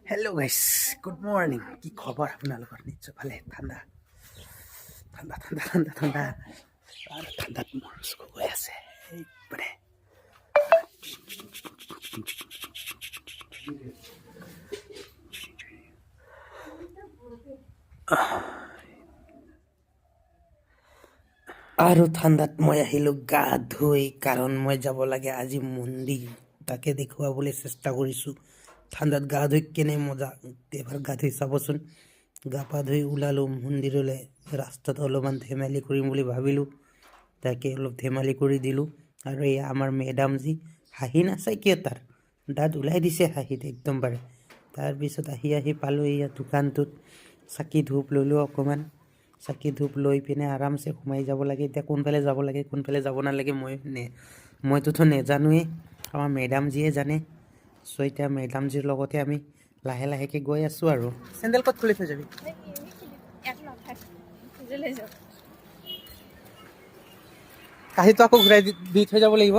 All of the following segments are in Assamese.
হেল্ল' গাইছ, গুড মৰ্ণিং। কি খবৰ আপোনালোকৰ? নিশ্চয় ভালে। ঠাণ্ডা ঠাণ্ডা ঠাণ্ডা ঠাণ্ডা ঠাণ্ডা আৰু ঠাণ্ডাত মোৰ চকু গৈ আছে। এই মানে আৰু ঠাণ্ডাত মই আহিলোঁ গা ধুই, কাৰণ মই যাব লাগে আজি মন্দিৰ। তাকে দেখুৱাবলৈ চেষ্টা কৰিছোঁ। ঠাণ্ডাত গা ধুই কেনে মজা, এবাৰ গা ধুই চাবচোন। গা পা ধুই ওলালোঁ মন্দিৰলৈ। ৰাস্তাত অলপমান ধেমালি কৰিম বুলি ভাবিলোঁ, তাকে অলপ ধেমালি কৰি দিলোঁ। আৰু এয়া আমাৰ মেডামজী, হাঁহি নাচায় কিয়? তাৰ দাঁত ওলাই দিছে হাঁহিত একদম বাৰে। তাৰপিছত আহি আহি পালোঁ এয়া দোকানটোত। চাকি ধূপ ল'লোঁ অকণমান। চাকি ধূপ লৈ পিনে আৰামছে সোমাই যাব লাগে। এতিয়া কোনফালে যাব লাগে, কোনফালে যাব নালাগে, মই নে মইতোতো নেজানোৱেই, আমাৰ মেডামজীয়ে জানে। চ' এতিয়া মেডামজীৰ লগতে আমি লাহে লাহেকৈ গৈ আছোঁ। আৰু চেণ্ডেল ক'ত খুলি থৈ যাবি? ইয়াত নাথাক, লৈ যাওক। কাঁহীটো আকৌ ঘূৰাই দি থৈ যাব লাগিব।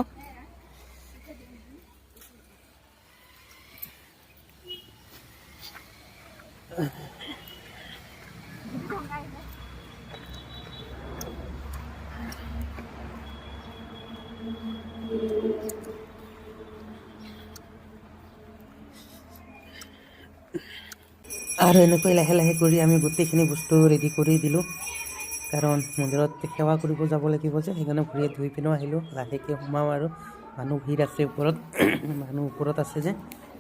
আৰু এনেকৈ লাহে লাহে কৰি আমি গোটেইখিনি বস্তু ৰেডি কৰি দিলোঁ, কাৰণ মন্দিৰত সেৱা কৰিব যাব লাগিব যে। সেইকাৰণে ভৰিয়ে ধুই পিনেও আহিলোঁ। লাহেকৈ সোমাওঁ আৰু মানুহ ভিৰ আছে ওপৰত, মানুহ ওপৰত আছে যে,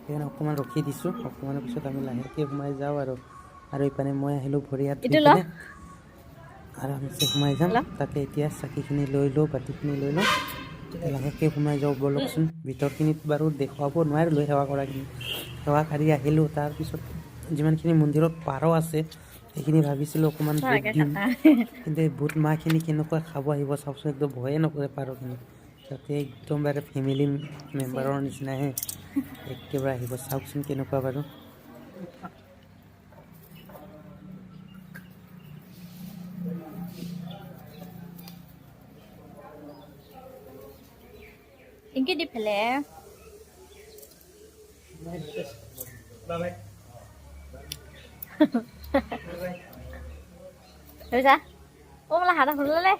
সেইকাৰণে অকণমান ৰখি দিছোঁ। অকণমানৰ পিছত আমি লাহেকৈ সোমাই যাওঁ। আৰু ইপানে মই আহিলোঁ ভৰি হাত ধুই এইটো ল। পিনে আৰামছে সোমাই যাম। ল। তাকে এতিয়া চাকিখিনি লৈ লওঁ, বাতিখিনি লৈ লওঁ, লাহেকৈ সোমাই যাওঁ ব'লকচোন। ভিতৰখিনিত বাৰু দেখুৱাব নোৱাৰিলোঁ সেৱা কৰাখিনি। সেৱা কৰি আহিলোঁ। তাৰপিছত যিমানখিনি মন্দিৰত পাৰ আছে, সেইখিনি ভাবিছিলোঁ অকণমান বুট দিম। কিন্তু এই বুট মাহখিনি কেনেকুৱা খাব আহিব চাওকচোন। একদম ভয়ে নকৰে পাৰখিনি। তাতে একদম বাৰে ফেমিলি মেম্বাৰৰ নিচিনাহে একেবাৰে আহিব। চাওকচোন কেনেকুৱা বাৰু। ইনকে দি পেলে। বাই। লৈ যা। অ' মোলা হাত খুলিলে।